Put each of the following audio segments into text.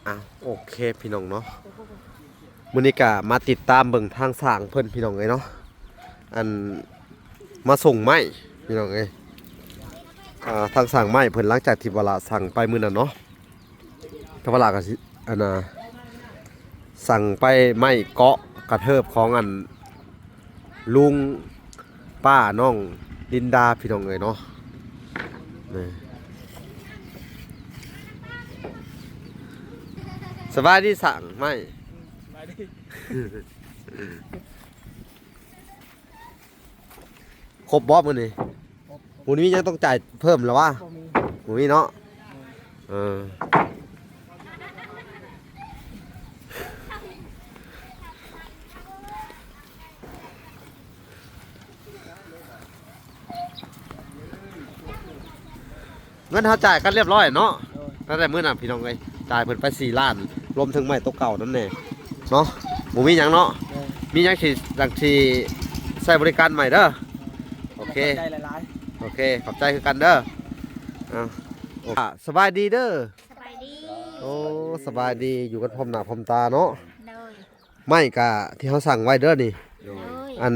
ອ່ະ ໂອເຄພີ່ນ້ອງເນາະ, ມື້ນີ້ກະມາຕິດຕາມເບິ່ງທາງຊ່າງເພິ່ນພີ່ນ້ອງເອີຍເນາະ, ອັນ ມາສົ່ງໄມ້ພີ່ນ້ອງເອີຍ. ອ່າ ທາງຊ່າງໄມ້ເພິ່ນ ຫຼັງຈາກທີ່ວາລະສັ່ງໄປມື້ນັ້ນເນາະ, ທາງວາລະກະຊິ ອັນນ່າ ສັ່ງໄປໄມ້ເກາະກະເທີບຂອງອັນ ລຸງປ້ານ້ອງລິນດາພີ່ນ້ອງເອີຍເນາະ. ນີ້ ສະບາຍດີຊ່າງໄມ້. ສະບາຍດີ. ຄົບບໍ່ມື້ນີ້? ຄົບ. ມື້ນີ້ຍັງຕ້ອງຈ່າຍເພີ່ມລະວະ? ບໍ່ມີ. ບໍ່ມີເນາະ. ເອີ ເງິນເຮົາຈ່າຍກັນລຽບລ້ອຍເນາະ. ໂດຍ. ຕັ້ງແຕ່ມື້ນັ້ນພີ່ນ້ອງເອີຍ, ຈ່າຍເພິ່ນໄປສີ່ລ້ານ ລວມເຖິງໄມ້ໂຕເກົ່ານຳແດ່ເນາະ. ບໍ່ມີຫຍັງເນາະ. ໂດຍ. ມີຫຍັງຊິ ຈັ່ງຊິໃຊ້ບໍລິການໃໝ່ເດີ. ໂອເຄ. ຂອບໃຈຫຼາຍໆ. ໂອເຄ ຂອບໃຈຄືກັນເດີ. ອ່າ ສະບາຍດີເດີ. ສະບາຍດີ. ໂອ້ ສະບາຍດີ, ຢູ່ກັນພ້ອມໜ້າພ້ອມຕາເນາະ. ໂດຍ. ໄມ້ກະທີ່ເຮົາສັ່ງໄວ້ເດີນີ້. ໂດຍ. ອັນ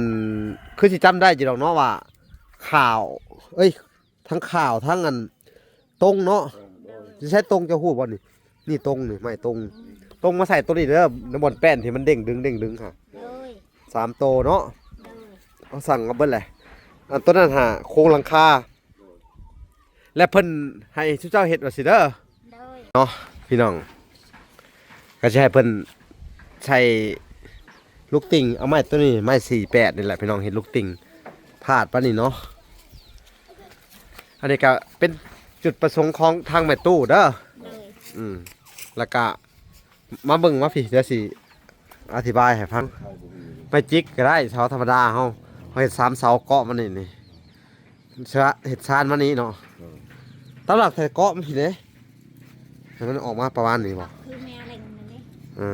ຄືຊິຈຳໄດ້ຢູ່ດອກເນາະວ່າ ຂ່າວ ເອີຍ ທັງຂ່າວທັງອັນຕົງເນາະ. ໂດຍ. ຊິໃຊ້ຕົງ ເຈົ້າຮູ້ບໍ່ນີ້? ນີ້ຕົງນີ້ ໄມ້ຕົງ. ຕົງມາໃສ່ຕົວນີ້ເດີ ໃນບ່ອນແປ້ນທີ່ມັນເດ້ງດຶງ ເດ້ງດຶງຫາ. ໂດຍ. ສາມໂຕເນາະ. ໂດຍ. ເຮົາສັ່ງມາເບິດແຫຼະ. ອັນຕົວນັ້ນຫາໂຄງຫຼັງຄາ ແລະເພິ່ນໃຫ້ຊຸມເຈົ້າເຮັດວ່າຊີ້ເດີ. ໂດຍ. ເນາະ ພີ່ນ້ອງ ກະຊິໃຫ້ເພິ່ນໃສ່ລູກຕິ່ງ ເອົາໄມ້ຕົວນີ້ ໄມ້ສີ່ແປດນີ້ແຫຼະພີ່ນ້ອງ ເຮັດລູກຕິ່ງພາດປານນີ້ເນາະ. ອັນນີ້ກະເປັນຈຸດປະສົງຂອງທາງແມ່ຕູ້ເດີ. ໂດຍ. ອືມ ແລ້ວກະ ມາເບິ່ງມາພີ້ ດຽວຊິອະທິບາຍໃຫ້ຟັງ. ໄມ້ຈິກກະໄດ້ ເສົາທຳມະດາເຮົາ ເຮົາເຮັດສາມເສົາເກາະມານີ້ນີ້ ເຮັດຊານມານີ້ເນາະ. ເອີ ຕາມຫຼັກແທ້ເກາະມັນພີ້ເດ້ ໃຫ້ມັນອອກມາປະມານນີ້ບໍ່? ຄືແມວເລັງນັ້ນເດ້. ເອີ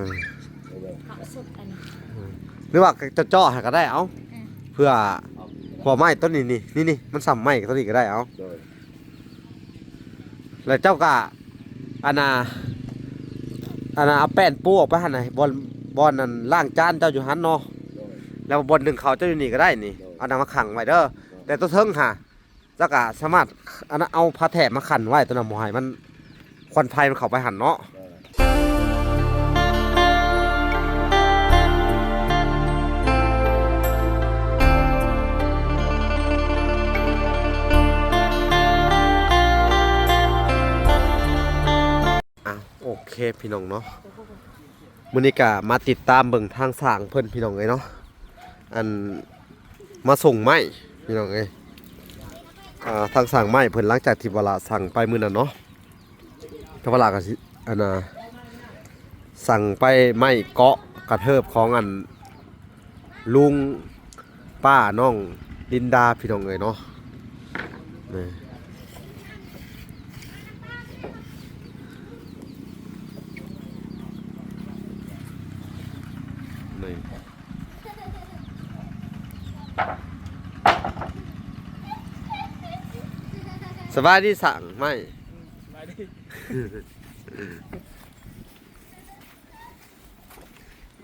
ເກາະສຸດອັນນີ້. ເອີ ຫຼືວ່າເຈາະໃຫ້ກະໄດ້ ເອົາ. ອືມ ເພື່ອ ເພາະໄມ້ຕົ້ນນີ້ນີ້ ນີ້ໆ ມັນສ່ຳໄມ້ຕົ້ນນີ້ກະໄດ້ ເອົາ. ໂດຍ. ແລ້ວເຈົ້າກະ ອັນນ່າ ອັນນ່າ ເອົາແປ້ນປູອອກໄປຫັ້ນນະ ບ່ອນ ບ່ອນນັ້ນລ້າງຈານເຈົ້າຢູ່ຫັ້ນເນາະ. ໂດຍ. ແລ້ວບ່ອນໜຶ້ງເຂົ້າເຈົ້າຢູ່ນີ້ກະໄດ້ນີ້. ໂດຍ. ເອົາໜັງມາຂັງໄວ້ເດີ. ໂດຍ. ແຕ່ຕົວເທິງຫາ ເຈົ້າກະສາມາດ ອັນນ່າ ເອົາຜ້າແຖບມາຂັນໄວ້ ຕົວນັ້ນບໍ່ໃຫ້ມັນ ຄວັນໄຟມັນເຂົ້າໄປຫັ້ນເນາະ. ອ່ະ ໂອເຄພີ່ນ້ອງເນາະ, ມື້ນີ້ກະມາຕິດຕາມເບິ່ງທາງຊ່າງເພິ່ນພີ່ນ້ອງເອີຍເນາະ, ອັນ ມາສົ່ງໄມ້ພີ່ນ້ອງເອີຍ. ອ່າ ທາງຊ່າງໄມ້ເພິ່ນ ຫຼັງຈາກທີ່ວາລະສັ່ງໄປມື້ນັ້ນເນາະ, ທາງວາລະກະຊິ ອັນນ່າ ສັ່ງໄປໄມ້ເກາະກະເທີບຂອງອັນ ລຸງປ້ານ້ອງລິນດາພີ່ນ້ອງເອີຍເນາະ. ນີ້ ນີ້ ສະບາຍດີຊ່າງໄມ້. ສະບາຍດີ.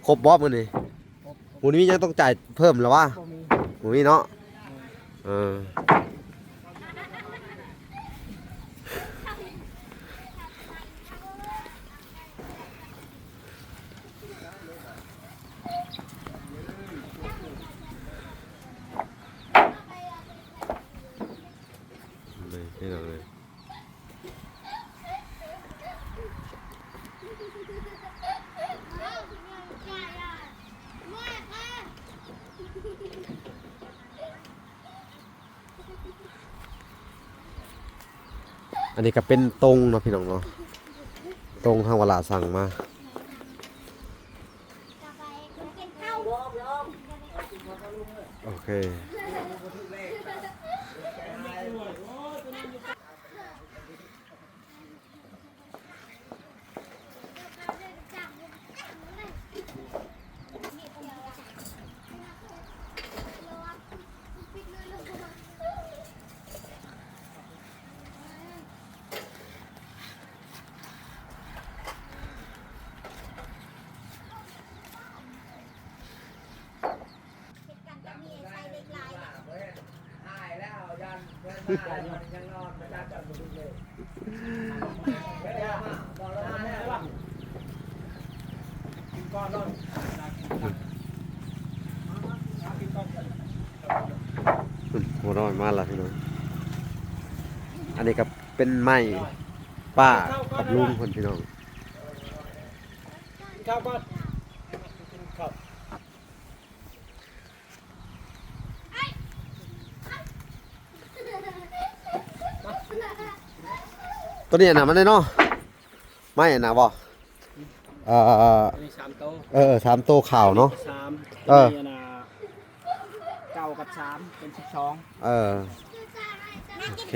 ຄົບບໍ່ມື້ນີ້? ຄົບ. ມື້ນີ້ຍັງຕ້ອງຈ່າຍເພີ່ມລະວະ? ບໍ່ມີ. ບໍ່ມີເນາະ. ເອີ. ນີ້ ພີ່ນ້ອງເອີຍ. ອັນນີ້ກະເປັນຕົງເນາະ ພີ່ນ້ອງເນາະ, ຕົງທາງວາລາສັ່ງມາ. ໂອເຄ. ໂ หัวร้อนมาแล้วพี่น้อง อันนี้ก็เป็นไม้ป้ากับลุงเพิ่นพี่น้อง ตัวนี้นะมันได้เนาะ ไม้อันน่ะบ่ เอ่อ อันนี้สามโต เออ สามโตขาวเนาะ สาม เออ ตัวนี้อันน่ะ เก้ากับสามเป็นสิบสอง เออ โอเค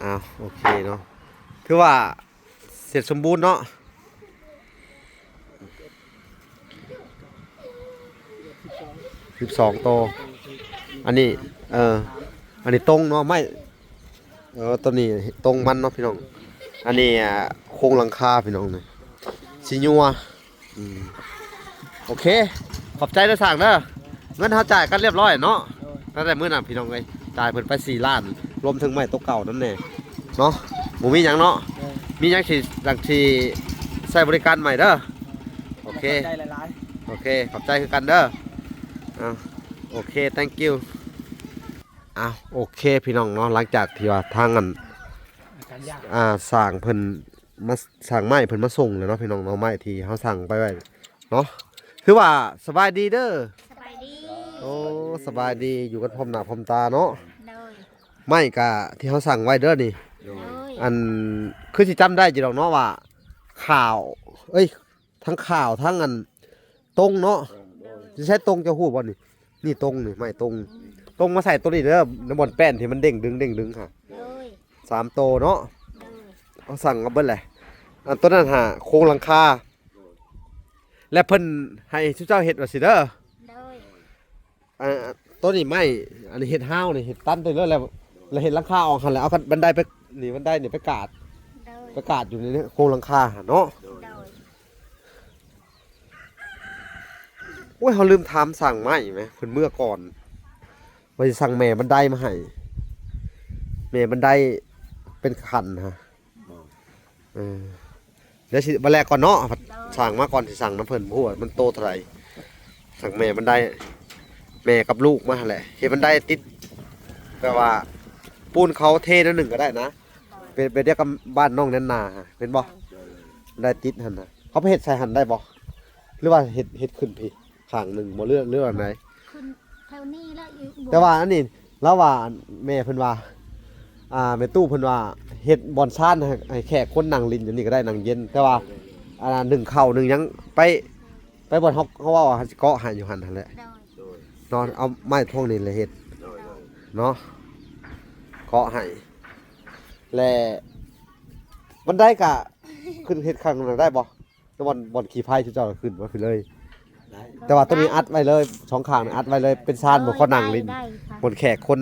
อ้าว โอเคเนาะ ถือว่าเสร็จสมบูรณ์เนาะ สิบสองโต อันนี้ เออ อันนี้ตรงเนาะ ไม้ เออ ตัวนี้ตรงมันเนาะพี่น้อง อันนี้ อ่า โครงหลังคาพี่น้องนี่ สิยัว อืม โอเค ขอบใจเด้อช่างเด้อ เงินเฮาจ่ายกันเรียบร้อยเนาะ ตั้งแต่มื้อนั้นพี่น้องเอ้ย จ่ายเพิ่นไปสี่ล้าน รวมถึงไม้โตเก่านั่นแหละเนาะ บ่มีหยังเนาะ มีหยังสิ หยังสิใช้บริการใหม่เด้อ โอเค ขอบใจหลายๆ โอเค ขอบใจคือกันเด้อ อ่า โอเค thank you อ่ะ โอเคพี่น้องเนาะ หลังจากที่ว่าทางอัน อาจารย์ยาก อ่า ช่างเพิ่นมา ช่างไม้เพิ่นมาส่งแล้วเนาะพี่น้องเนาะ ไม้ที่เฮาสั่งไปไว้เนาะ ถือว่าสบายดีเด้อ สบายดี โอ้ สบายดี อยู่กันพร้อมหน้าพร้อมตาเนาะ โดย ไม้กะที่เฮาสั่งไว้เด้อนี่ โดย อัน คือสิจำได้อยู่ดอกเนาะว่า ขาว เอ้ย ทั้งขาวทั้งอันตงเนาะ สิใช้ตง เจ้าฮู้บ่นี่ นี่ตงนี่ ไม้ตง ตงมาใส่ตัวนี้เด้อ ในบ่อนแป้นที่มันเด้งดึงเด้งดึงค่ะ โดย สามโตเนาะ โดย เอาสั่งเอาเบิดแหละ อันตัวนั้นหาโครงหลังคา และเพิ่นให้ชุเจ้าเฮ็ดว่าสิเด้อ โดย อ่า ตัวนี้ไม้ อันนี้เฮ็ดฮาวนี่ เฮ็ดตันไปเลยแล้ว แล้วเฮ็ดหลังคาออกหั่นแหละ เอาบันไดไป นี่บันไดนี่ไปกาด โดย ไปกาดอยู่ในโครงหลังคาหั่นเนาะ โดย โอ้ย เฮาลืมถามสั่งไม้แหม เพิ่นเมือก่อน ว่าสิสั่งแม่บันไดมาให้ แม่บันไดเป็นขันฮะ เออ เดี๋ยวสิบัดแลก่อนเนาะ สั่งมาก่อน สิสั่งนำเพิ่น บ่ฮู้ว่ามันโตเท่าใด สั่งแม่บันได แม่กับลูกมาหั่นแหละ เฮ็ดบันไดติด แบบว่าปูนเขาเทแนวหนึ่งก็ได้นะ เป็น เป็นเดียวกับบ้านน้องแนนนาฮะ เป็นบ่ บันไดติดหั่นนะ เขาไปเฮ็ดใส่หั่นได้บ่ หรือว่าเฮ็ด เฮ็ดขึ้นพี้ ข้างหนึ่งบ่ หรือ หรือว่าไหน ขึ้นแถวนี้แล้วอยู่ แต่ว่าอันนี้ ลาวว่า แม่เพิ่นว่า อ่า แม่ตู้เพิ่นว่า เฮ็ดบ่อนซานให้ ให้แขกคนนั่งหลิ้นอยู่นี่ก็ได้ นั่งเย็น แต่ว่า อ่า นึ่งข้าวนึ่งหยัง ไป ไปบ่อนเฮา เฮาเว้าว่าสิเกาะให้อยู่หั่นหั่นแหละ โดย โดย เนาะ เอาไม้พวกนี้แหละเฮ็ด โดย โดย เนาะ เกาะให้ และบันไดกะขึ้นเฮ็ดข้างนั้นได้บ่ แต่บ่อน บ่อนขี่ไฟเจ้าขึ้นมาขึ้นเลย ได้ แต่ว่าตัวนี้อัดไว้เลย สองข้างนี่อัดไว้เลย เป็นซานบ่ ขอนั่งหลิ้น ได้ ได้ค่ะ บ่อนแขกคน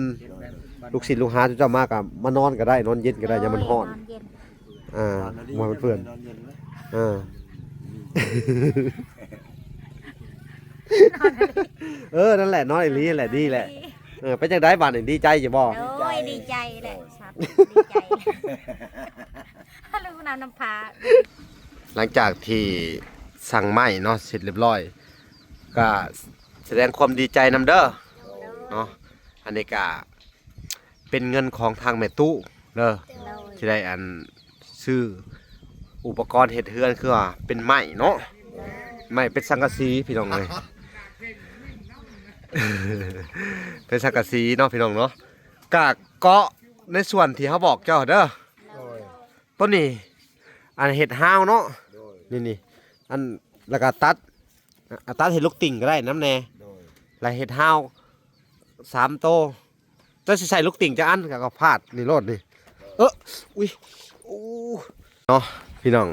ลูกศิษย์ลูกหาเจ้ามาก็มานอนก็ได้ นอนเย็นก็ได้ ยามมันร้อน นอนเย็น อ่า บ่ให้มันเปื้อน นอนเย็นไหม อ่า เออ นั่นแหละ นอนอีหลีแหละ ดีแหละ เออ เป็นจังได๋บาดนี้ ดีใจอยู่บ่ โอ้ย ดีใจแหละ ครับ ดีใจ ลูกน้ำน้ำพา หลังจากที่สั่งไม้เนาะ เสร็จเรียบร้อย ก็แสดงความดีใจนำเด้อ เนาะ อันนี้ก็เป็นเงินของทางแม่ตู้เด้อ โดย ที่ได้อันซื้ออุปกรณ์เฮ็ดเฮือน คือว่าเป็นไม้เนาะ ไม้เป็นสังกะสีพี่น้องเอ้ย เป็นสังกะสีเนาะพี่น้องเนาะ กะเกาะในส่วนที่เฮาบอกเจ้าเด้อ โดย ต้นนี้ อันเฮ็ดฮาวเนาะ โดย นี่ๆ อัน แล้วก็ตัด อ่ะ ตัดเฮ็ดลูกติ่งก็ได้นำแน่ โดย ລະເຮັດຮາວສາມໂຕ. ເຈົ້າຊິໃສ່ລູກຕິ່ງຈັກອັນ ກໍພາດນີ້ໂລດນີ້. ເອີ ອຸ້ຍ ໂອ້ ເນາະ ພີ່ນ້ອງ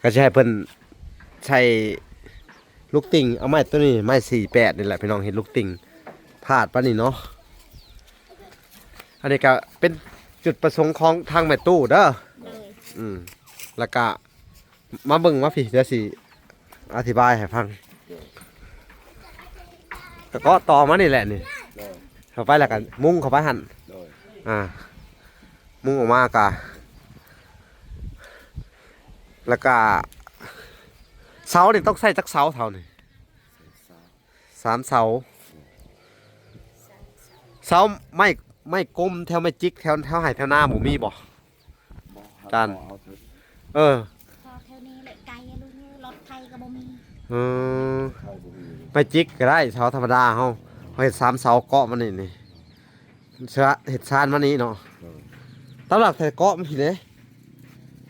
ກໍຊິໃຫ້ເພິ່ນໃສ່ລູກຕິ່ງ ເອົາໄມ້ໂຕນີ້ ໄມ້ສີ່ແປດນີ້ແຫຼະ ພີ່ນ້ອງ ເຮັດລູກຕິ່ງ ພາດປານນີ້ເນາະ. ອັນນີ້ກໍເປັນຈຸດປະສົງຂອງທາງແມ່ຕູ້ເດີ. ໂດຍ ອືມ ແລ້ວກໍ ມາເບິ່ງມາພີ້ ດຽວຊິອະທິບາຍໃຫ້ຟັງ. ກະເກາະຕໍ່ມານີ້ແຫຼະນີ້. ໂດຍ ເຂົ້າໄປແລ້ວກະມຸງເຂົ້າໄປຫັ້ນ. ໂດຍ ອ່າ ມຸງອອກມາກະ ແລ້ວກະເສົານີ້ຕ້ອງໃຊ້ຈັກເສົາເທົ່ານີ້? ສາມເສົາ. ເສົາໄມ້ ໄມ້ກົມແຖວໄມ້ຈິກ ແຖວ ແຖວໄຮ່ແຖວນາບໍ່ມີບໍ່? ບໍ່ ຈານ ເຮົາເອົາເຖິງ ເອີ ພໍແຖວນີ້ແຫຼະ ໄກ ລູກເອີຍ ລົດໄຖກໍບໍ່ມີ. ເອີ ໄຖບໍ່ມີ ໄມ້ຈິກກໍໄດ້ ເສົາທຳມະດາເຮົາ ເຮົາເຮັດສາມເສົາເກາະມານີ້ນີ້ ເຮັດຊານມານີ້ເນາະ. ໂດຍ ຕາມຫຼັກແທ້ເກາະມັນພີ້ເດ້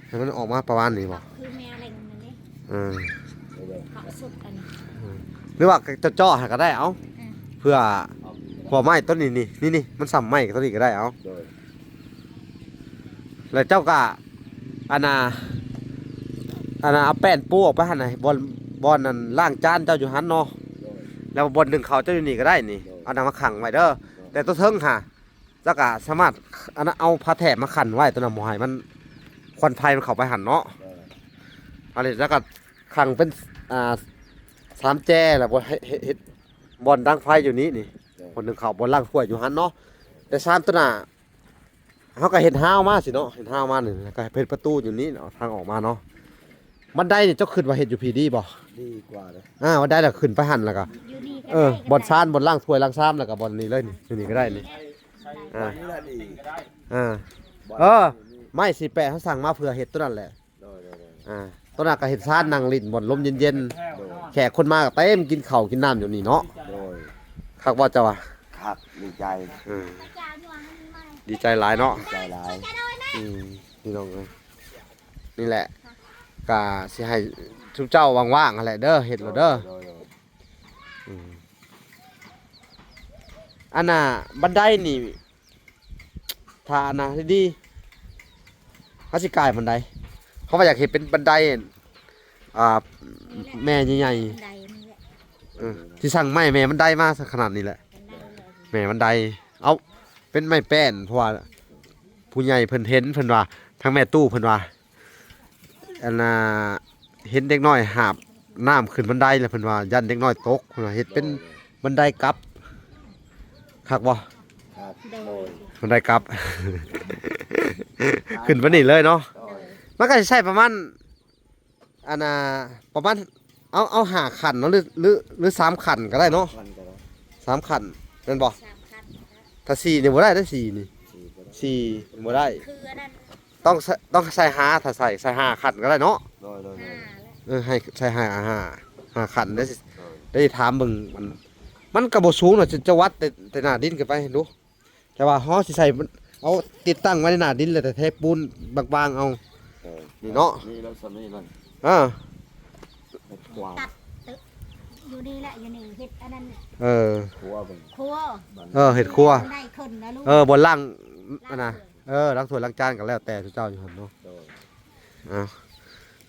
ໃຫ້ມັນອອກມາປະມານນີ້ບໍ່? ຄືແມວເລັງນັ້ນເດ້. ເອີ ເກາະສຸດອັນນີ້ ເອີ ຫຼືວ່າເຈາະໆໃຫ້ກໍໄດ້ ເອົາ ເອີ ເພື່ອ ເພາະໄມ້ຕົ້ນນີ້ນີ້ ນີ້ໆ ມັນສ່ຳໄມ້ຕົ້ນນີ້ກໍໄດ້ ເອົາ. ໂດຍ ແລ້ວເຈົ້າກໍ ອັນນ່າ ອັນນ່າ ເອົາແປ້ນປູອອກໄປຫັ້ນນະ ບ່ອນ ບ່ອນອັນລ້າງຈານເຈົ້າຢູ່ຫັ້ນເນາະ. ໂດຍ ແລ້ວບ່ອນໜຶ້ງເຂົ້າເຈົ້າຢູ່ນີ້ກໍໄດ້ນີ້. ໂດຍ ເອົານັ້ນມາຂັງໄວ້ເດີ. ໂດຍ ແຕ່ຕົວເທິງຫາ ເຈົ້າກໍສາມາດ ອັນນັ້ນ ເອົາຜ້າແຖບມາຂັນໄວ້ ຕົວນັ້ນບໍ່ໃຫ້ມັນ ຄວັນໄຟມັນເຂົ້າໄປຫັ້ນເນາະ. ອັນນີ້ເຈົ້າກໍຂັງເປັນ ອ່າ ສາມແຈ ແລ້ວບໍ່ໃຫ້ເຮັດ ເຮັດບ່ອນດັງໄຟຢູ່ນີ້ນີ້. ໂດຍ ບ່ອນໜຶ້ງເຂົ້າ ບ່ອນລ້າງຖ້ວຍຢູ່ຫັ້ນເນາະ. ແຕ່ສາມຕົວໜ້າ ເຮົາກໍເຮັດຮາວມາຊີ້ເນາະ ເຮັດຮາວມານີ້ ແລ້ວກໍເຮັດປະຕູຢູ່ນີ້ເນາະ ທາງອອກມາເນາະ. ບັນໄດນີ້ເຈົ້າຄິດວ່າເຮັດຢູ່ພີ້ດີບໍ່? ດີກວ່າເດ້. ອ່າ ບັນໄດລະຂຶ້ນໄປຫັ້ນ ແລ້ວກໍ ຢູ່ນີ້ກໍ ເອີ ໄດ້ ບ່ອນຊານ ບ່ອນລ້າງຖ້ວຍລ້າງຊາມ ແລ້ວກໍບ່ອນນີ້ເລີຍນີ້ ຢູ່ນີ້ກໍໄດ້ນີ້. ອ່າ ນີ້ລະດີ ອ່າ ເອີ ໄມ້ສີ່ແປດເຮົາສັ່ງມາເພື່ອເຮັດຕົວນັ້ນແຫຼະ. ໂດຍ ໂດຍ ໂດຍ ອ່າ ຕົວນັ້ນກໍເຮັດຊານນັ່ງຫຼິ້ນ ບ່ອນລົມເຢັນໆ. ໂດຍ ແຂກຄົນມາກໍເຕັມ ກິນເຂົ້າກິນນ້ຳຢູ່ນີ້ເນາະ. ໂດຍ ຄັກບໍ່ເຈົ້າວ່າ? ຄັກ ດີໃຈ. ເອີ ດີໃຈຫຼາຍເນາະ ດີໃຈຫຼາຍ. ອືມ ພີ່ນ້ອງເອີຍ ນີ້ແຫຼະ ກະຊິໃຫ້ຊຸມເຈົ້າວ່າງໆຫັ້ນແຫຼະເດີ ເຮັດໂລດເດີ. ໂດຍ ໂດຍ ໂດຍ ອືມ ອັນນ່າ ບັນໄດນີ້ ຖ້າອັນນ່າ ດີໆ ເຮົາຊິກາຍບັນໄດ ເຮົາວ່າຢາກເຮັດເປັນບັນໄດ ອ່າ ແມ່ໃຫຍ່ໆ ບັນໄດນີ້ແຫຼະ. ເອີ ຊິສັ່ງໄມ້ແມ່ບັນໄດມາຂະໜາດນີ້ແຫຼະ ບັນໄດເລີຍ ແມ່ບັນໄດ ເອົາເປັນໄມ້ແປ້ນ ເພາະວ່າຜູ້ໃຫຍ່ເພິ່ນເຫັນ ເພິ່ນວ່າ ທາງແມ່ຕູ້ເພິ່ນວ່າ ອັນນ່າ ເຫັນເດັກນ້ອຍຫາບນ້ຳຂຶ້ນບັນໄດ ແລ້ວເພິ່ນວ່າຢ້ານເດັກນ້ອຍຕົກ ເພິ່ນວ່າເຮັດເປັນບັນໄດກັບ ຄັກບໍ່? ຄັກ ໂດຍ ໂດຍ ບັນໄດກັບ ຂຶ້ນປານນີ້ເລີຍເນາະ. ໂດຍ ມັນກໍຊິໃຊ້ປະມານ ອັນນ່າ ປະມານ ເອົາ ເອົາຫ້າຂັ້ນເນາະ ຫຼື ຫຼື ຫຼືສາມຂັ້ນກໍໄດ້ເນາະ. ຂັ້ນກໍໄດ້ ສາມຂັ້ນແມ່ນບໍ່? ສາມຂັ້ນ ຖ້າສີ່ນີ້ບໍ່ໄດ້ເດ້ ສີ່ນີ້ ສີ່ບໍ່ໄດ້ ຄືອັນນັ້ນ ຕ້ອງໃສ່ ຕ້ອງໃສ່ຫ້າ ຖ້າໃສ່ ໃສ່ຫ້າຂັ້ນກໍໄດ້ເນາະ. ໂດຍ ໂດຍ ໂດຍ ຫ້າແຫຼະ ເອີ ໃຫ້ໃສ່ຫ້າ ຫ້າ ຫ້າຂັ້ນໄດ້. ໂດຍ ໄດ້ຖາມເບິ່ງ ມັນ ມັນກໍບໍ່ສູງເນາະ ຈະ ຈະວັດແຕ່ ແຕ່ໜ້າດິນຂຶ້ນໄປໃຫ້ດູ. ແຕ່ວ່າເຮົາຊິໃສ່ ເອົາຕິດຕັ້ງໄວ້ໃນໜ້າດິນ ແລ້ວແຕ່ເທປູນບາງໆເອົາ. ເອີ ນີ້ເນາະ ນີ້ແລ້ວສ່ຳນີ້ມັນ ອ່າ ເຮັດຂວາງ ຕັດຕຶກ ຢູ່ນີ້ແຫຼະ ຢູ່ນີ້ເຮັດອັນນັ້ນ. ເອີ ຄົວເບິ່ງ ຄົວ ເອີ ເຮັດຄົວ ໄດ້ຂຶ້ນນະລູກ. ເອີ ບ່ອນລ້າງ ລ້າງ ອັນນ່າ ເອີ ລ້າງຖ້ວຍລ້າງຈານກໍແລ້ວແຕ່ເຈົ້າຢູ່ຫັ້ນເນາະ. ໂດຍ ເອົາ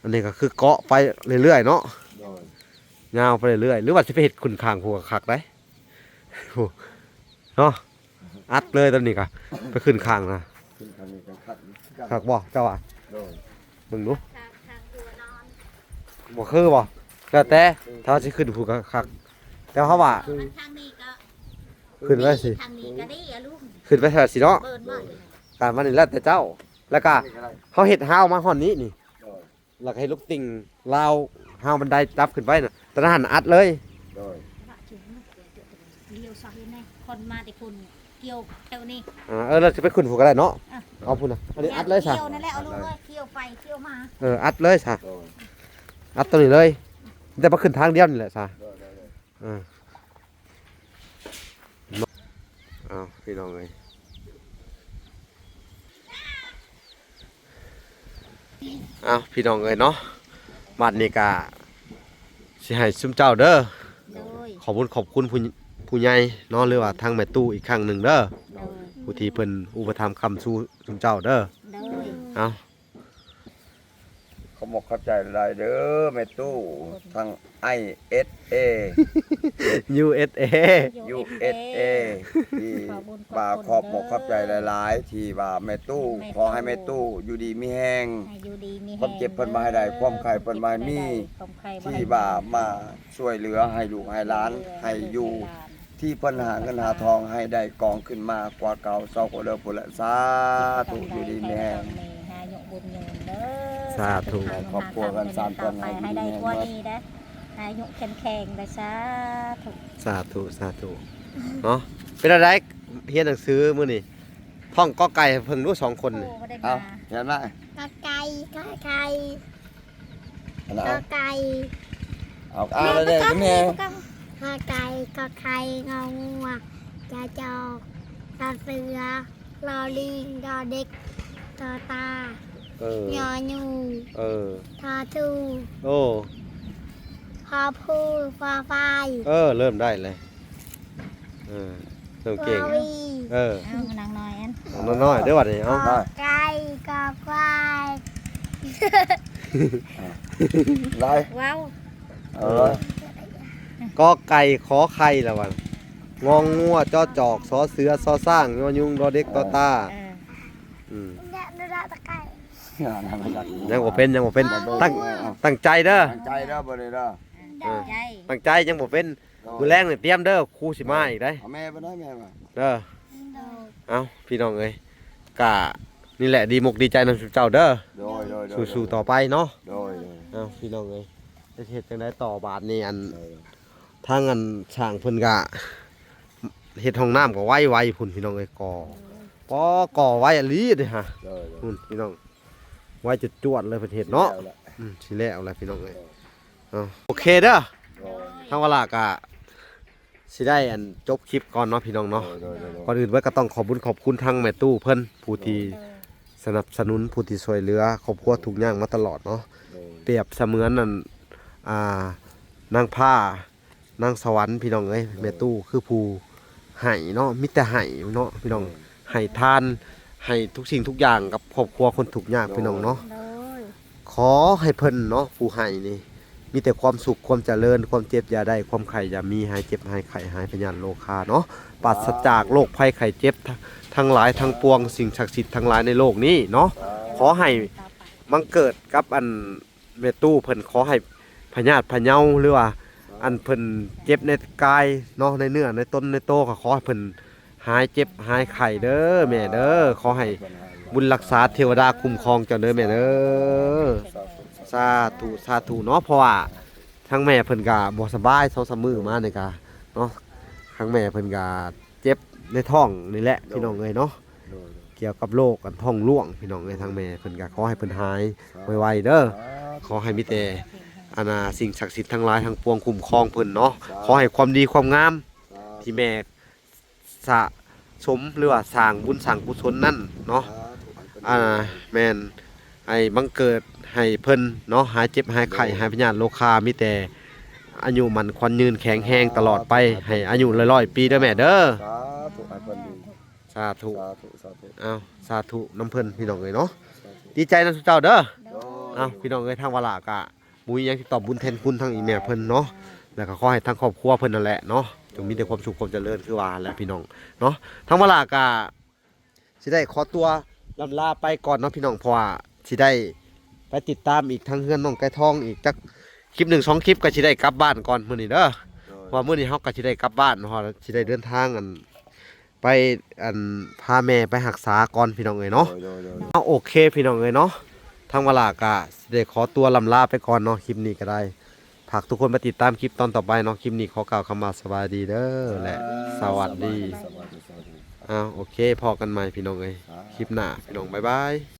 ອັນນີ້ກໍຄືເກາະໄປເລື້ອຍໆເນາະ. ໂດຍ ຍາວໄປເລື້ອຍໆ ຫຼືວ່າຊິໄປເຮັດຂຶ້ນຂ້າງຜູ້ກໍຄັກໄດ໋ ໂອ້ ເນາະ. ອັດເລີຍຕອນນີ້ກະ ໄປຂຶ້ນຂ້າງນະ ຂຶ້ນຂ້າງນີ້ກໍຄັກ ຄັກບໍ່ເຈົ້າວ່າ? ໂດຍ ເບິ່ງດູ ຂ້າງ ຂ້າງຫົວນອນ ບໍ່ຄືບໍ່? ແລ້ວແຕ່ ເອີ ຖ້າວ່າຊິຂຶ້ນພຸ້ນກໍຄັກ ແຕ່ເຮົາວ່າ ຂ້າງນີ້ກໍ ຂຶ້ນໄວ້ຊິ ຂ້າງນີ້ກໍດີອະລຸງ ຂຶ້ນໄປຊັ້ນຊິເນາະ. ເບິ່ງ ໂດຍ ຕາມມານີ້ແລ້ວແຕ່ເຈົ້າ ແລ້ວກະ ນີ້ກໍໄດ້ ເຮົາເຮັດຮາວມາຮອດນີ້ນີ້ ໂດຍ ແລ້ວກໍເຮັດລູກຕິ່ງລາວ ຮາວບັນໄດດັບຂຶ້ນໄປນະ ຕອນນັ້ນອັດເລີຍ. ໂດຍ ລ້ຽວຊະເຫັນແນ່ ຄົນມາແຕ່ພຸ້ນ ກ່ຽວແຖວນີ້. ອ່າ ເອີ ແລ້ວຈະໄປຂຶ້ນພຸ້ນກໍໄດ້ເນາະ. ອ່ະ ເອົາພຸ້ນນະ ອັນນີ້ອັດເລີຍຊະ ກ່ຽວນັ້ນແຫຼະ ເອົາລົງເລີຍ ກ່ຽວໄປກ່ຽວມາ. ເອີ ອັດເລີຍຊະ ໂດຍ ອັດຕົວນີ້ເລີຍ ແຕ່ໄປຂຶ້ນທາງດຽວນີ້ແຫຼະຊະ. ໂດຍ ໂດຍ ໂດຍ ອ່າ ເອົາ ພີ່ນ້ອງເອີຍ ເອົາ ພີ່ນ້ອງເອີຍເນາະ ບັດນີ້ກະຊິໃຫ້ຊຸມເຈົ້າເດີ ໂດຍ ຂອບຄຸນ ຂອບຄຸນຜູ້ ຜູ້ໃຫຍ່ເນາະ ຫຼືວ່າທາງແມ່ຕູ້ອີກຄັ້ງໜຶ່ງເດີ ໂດຍ ຜູ້ທີ່ເພິ່ນອຸປະຖຳຄ້ຳຊູຊຸມເຈົ້າເດີ ໂດຍ ເອົາ ຂອບອົກຂອບໃຈຫຼາຍເດີແມ່ຕູ້ ທັງ ໄອເອສເອ ຢູເອສເອ ຢູເອສເອ ທີ່ວ່າຂອບອົກຂອບໃຈຫຼາຍໆ ທີ່ວ່າແມ່ຕູ້ ແມ່ຕູ້ ຂໍໃຫ້ແມ່ຕູ້ຢູ່ດີມີແຮງ ໃຫ້ຢູ່ດີມີແຮງ ຄວາມເຈັບເພິ່ນບໍ່ໃຫ້ໄດ້ ເດີ ຄວາມໄຂ້ເພິ່ນບໍ່ໃຫ້ມີ ຄວາມເຈັບເພິ່ນບໍ່ໃຫ້ໄດ້ ທີ່ວ່າມາຊ່ວຍເຫຼືອໃຫ້ລູກໃຫ້ຫຼານ ໃຫ້ຢູ່ ໃຫ້ລູກໃຫ້ຫຼານ ທີ່ເພິ່ນຫາເງິນຫາທອງໃຫ້ໄດ້ກອງຂຶ້ນມາກວ່າເກົ່າ ຊອກເດີພຸ້ນລະ ສາທຸ ຢູ່ດີມີແຮງ ໃຫ້ອາຍຸບຸນຍືນເດີ ສາທຸ ໃຫ້ຄອບຄົວເຮືອນຊານເພິ່ນໃຫ້ຢູ່ດີມີແຮງ ໃຫ້ໄດ້ກວ່ານີ້ເດີ ໃຫ້ອາຍຸແຂງແຂງເດີ ສາທຸ ສາທຸ ສາທຸ ເນາະ ເປັນແນວໃດ ຮຽນໜັງສືມື້ນີ້ ທ່ອງ ກ ໄກ່ ໃຫ້ເພິ່ນດູ ສອງຄົນນີ້ ໂອ້ ບໍ່ໄດ້ມາ ເອົາ ຮຽນມາ ກ ໄກ່ ກ ໄຂ່ ອັນນັ້ນ ກ ໄກ່ ເອົາ ອ່ານແລ້ວເດ້ແມ່ ກ ໄກ່ ກ ໄກ່ ຂໍໄຂ່ ງໍງວ ຈອ ຈອກ ຊ ເສືອ ລໍລີງ ດໍເດັກ ຕໍຕ່າ ເອີ ຍໍຍູ ເອີ ທໍທູ ໂອ້ ພໍພູ ພໍຟາຍ ເອີ ເລີ່ມໄດ້ເລີຍ ເອີ ເລີ່ມເກັ່ງ ເອີ ເອົາ ນາງນ້ອຍ ນາງນ້ອຍເດີ້ບັດນີ້ ເອົາ ໄດ້ ກ ໄກ່ ກ ຄວາຍ ໄດ້ ເວົ້າ ເອີ ເອີ ກ ໄກ່ ຂໍໄຂ່ ລະວ່າ ງໍງວ ຈ ຈອກ ຊ ເສືອ ຊ ຊ້າງ ຍໍຍຸງ ດໍເດັກ ຕໍຕ່າ ເອີ ອືມ ຍັງບໍ່ເປັນ ຍັງບໍ່ເປັນ ຕັ້ງ ຕັ້ງໃຈເດີ້ ຕັ້ງໃຈເດີ້ ບໍ່ໄດ້ເດີ້ ເອີ ຕັ້ງໃຈ ຍັງບໍ່ເປັນ ໂດຍ ມື້ແລງນີ້ຕຽມເດີ້ ຄູຊິມາອີກໄດ໋ ເອົາແມ່ບໍ່ໄດ້ແມ່ວ່າ ເດີ້ ໂດຍ ເອົາ ພີ່ນ້ອງເອີຍ ກະນີ້ແຫຼະ ດີມົກດີໃຈນຳຊຸມເຈົ້າເດີ້ ໂດຍ ໂດຍ ໂດຍ ສູ້ໆຕໍ່ໄປເນາະ ໂດຍ ໂດຍ ເອົາ ພີ່ນ້ອງເອີຍ ຈະເຮັດຈັ່ງໃດຕໍ່ບາດນີ້ ອັນ ໂດຍ ທາງ ອັນ ຊ່າງເພິ່ນກະເຮັດຫ້ອງນ້ຳກໍໄວໆ ພຸ້ນ ພີ່ນ້ອງເອີຍ ກໍ ປໍ ກໍໄວອີ່ຫຼີເດ້ຫາ ໂດຍ ໂດຍ ພຸ້ນ ພີ່ນ້ອງ ໄວຈວດໆເລີຍ ເພິ່ນເຮັດເນາະ ຊິແລ້ວແຫຼະ ອືມ ຊິແລ້ວແຫຼະ ພີ່ນ້ອງເອີຍ ໂດຍ ເນາະ ໂອເຄເດີ້ ໂດຍ ທາງວາລາກະຊິໄດ້ ອັນ ຈົບຄລິບກ່ອນເນາະ ພີ່ນ້ອງເນາະ ໂດຍ ໂດຍ ໂດຍ ກ່ອນອື່ນເບິດກໍຕ້ອງຂອບບຸນຂອບຄຸນທາງແມ່ຕູ້ເພິ່ນ ຜູ້ທີ່ ໂດຍ ສະໜັບສະໜູນ ຜູ້ທີ່ຊ່ວຍເຫຼືອຄອບຄົວທຸກຍາກມາຕະຫຼອດເນາະ ໂດຍ ປຽບສະເໝືອນ ອັນ ອ່າ ນາງຟ້າ ນາງສະຫວັນ ພີ່ນ້ອງເອີຍ ໂດຍ ແມ່ຕູ້ຄືຜູ້ໃຫ້ເນາະ ມີແຕ່ໃຫ້ເນາະ ພີ່ນ້ອງ ໂດຍ ໃຫ້ທານ ໃຫ້ທຸກສິ່ງທຸກຢ່າງກັບຄອບຄົວຄົນທຸກຍາກ ໂດຍ ພີ່ນ້ອງເນາະ ໂດຍ ຂໍໃຫ້ເພິ່ນເນາະ ຜູ້ໃຫ້ນີ້ ມີແຕ່ຄວາມສຸກ ຄວາມຈະເລີນ ຄວາມເຈັບຢ່າໄດ້ ຄວາມໄຂ້ຢ່າມີ ຫາຍເຈັບຫາຍໄຂ້ ຫາຍພະຍາດໂລຄາເນາະ ປາສະຈາກໂລກໄພໄຂ້ເຈັບ ທັງຫຼາຍທັງປວງ ສິ່ງສັກສິດທັງຫຼາຍໃນໂລກນີ້ເນາະ ຂໍໃຫ້ບັງເກີດກັບ ອັນ ແມ່ຕູ້ເພິ່ນ ຂໍໃຫ້ພະຍາດພະເຍົາ ຫຼືວ່າ ອັນ ເພິ່ນເຈັບໃນກາຍເນາະ ໃນເນື້ອໃນຕົນໃນໂຕ ກໍຂໍໃຫ້ເພິ່ນຫາຍເຈັບຫາຍໄຂ້ເດີ້ແມ່ເດີ້ ຂໍໃຫ້ບຸນລັກສາເທວະດາຄຸ້ມຄອງເຈົ້າເດີ້ແມ່ເດີ້ ສາທຸ ສາທຸເນາະ ເພາະວ່າທາງແມ່ເພິ່ນກະບໍ່ສະບາຍ ສອງສາມມື້ມານີ້ກະເນາະ ທາງແມ່ເພິ່ນກະເຈັບໃນທ້ອງນີ້ແຫຼະ ໂດຍ ພີ່ນ້ອງເອີຍເນາະ ໂດຍ ກ່ຽວກັບໂລກອັນທ້ອງຫຼວງ ພີ່ນ້ອງເອີຍ ທາງແມ່ເພິ່ນກໍຂໍໃຫ້ເພິ່ນຫາຍໄວໆເດີ້ ສາທຸ ຂໍໃຫ້ມີແຕ່ ອັນນ່າ ສິ່ງສັກສິດທັງຫຼາຍທັງປວງຄຸ້ມຄອງເພິ່ນເນາະ ສາທຸ ຂໍໃຫ້ຄວາມດີຄວາມງາມ ສາທຸ ທີ່ແມ່ສະສົມ ຫຼືວ່າສ້າງບຸນສ້າງກຸສົນນັ້ນເນາະ ສາທຸ ອັນນ່າ ແມ່ນ ໃຫ້ບັງເກີດໃຫ້ເພິ່ນເນາະ ຫາຍເຈັບຫາຍໄຂ້ ໂດຍ ຫາຍພະຍາດໂລຄາ ມີແຕ່ອາຍຸໝັ້ນຂວັນຍືນແຂງແຮງຕະຫຼອດໄປ ສາທຸ ໃຫ້ອາຍຸຮ້ອຍໆປີເດີ້ແມ່ເດີ້ ສາທຸ ໃຫ້ເພິ່ນດີ ສາທຸ ສາທຸ ສາທຸ ເອົາ ສາທຸນຳເພິ່ນ ພີ່ນ້ອງເອີຍເນາະ ສາທຸ ດີໃຈນຳຊຸມເຈົ້າເດີ້ ໂດຍ ເອົາ ພີ່ນ້ອງເອີຍ ທາງວາລາກະບໍ່ມີຫຍັງຊິຕອບບຸນແທນຄຸນທາງອີ່ແມ່ເພິ່ນເນາະ ແລ້ວກໍຂໍໃຫ້ທາງຄອບຄົວເພິ່ນນັ້ນແຫຼະເນາະ ຈົ່ງມີແຕ່ຄວາມສຸກຄວາມຈະເລີນຄືວ່າແຫຼະ ພີ່ນ້ອງເນາະ ທາງວາລາກະຊິໄດ້ຂໍຕົວລ່ຳລາໄປກ່ອນເນາະ ພີ່ນ້ອງ ເພາະວ່າຊິໄດ້ໄປຕິດຕາມອີກທາງເຮືອນນ້ອງໄກ່ທອງອີກຈັກຄລິບໜຶ່ງສອງຄລິບ ກໍຊິໄດ້ກັບບ້ານກ່ອນມື້ນີ້ເດີ້ ໂດຍ ເພາະວ່າມື້ນີ້ເຮົາກໍຊິໄດ້ກັບບ້ານ ເພາະວ່າຊິໄດ້ເດີນທາງ ອັນ ໄປ ອັນ ພາແມ່ໄປຮັກສາກ່ອນ ພີ່ນ້ອງເອີຍເນາະ ໂດຍ ໂດຍ ໂດຍ ເອົາ ໂອເຄ ພີ່ນ້ອງເອີຍເນາະ ທາງວາລາກະຊິໄດ້ຂໍຕົວລ່ຳລາໄປກ່ອນເນາະ ຄລິບນີ້ກໍໄດ້ ຝາກທຸກຄົນມາຕິດຕາມຄລິບຕອນຕໍ່ໄປເນາະ ຄລິບນີ້ຂໍກ່າວຄຳວ່າສະບາຍດີເດີ້ ແລະ ສະຫວັດດີ ສະຫວັດດີ ສະຫວັດດີ ເອົາ ໂອເຄ ພໍ້ກັນໃໝ່ ພີ່ນ້ອງເອີຍ ສາທຸ ຄລິບໜ້າ ພີ່ນ້ອງ ບາຍບາຍ.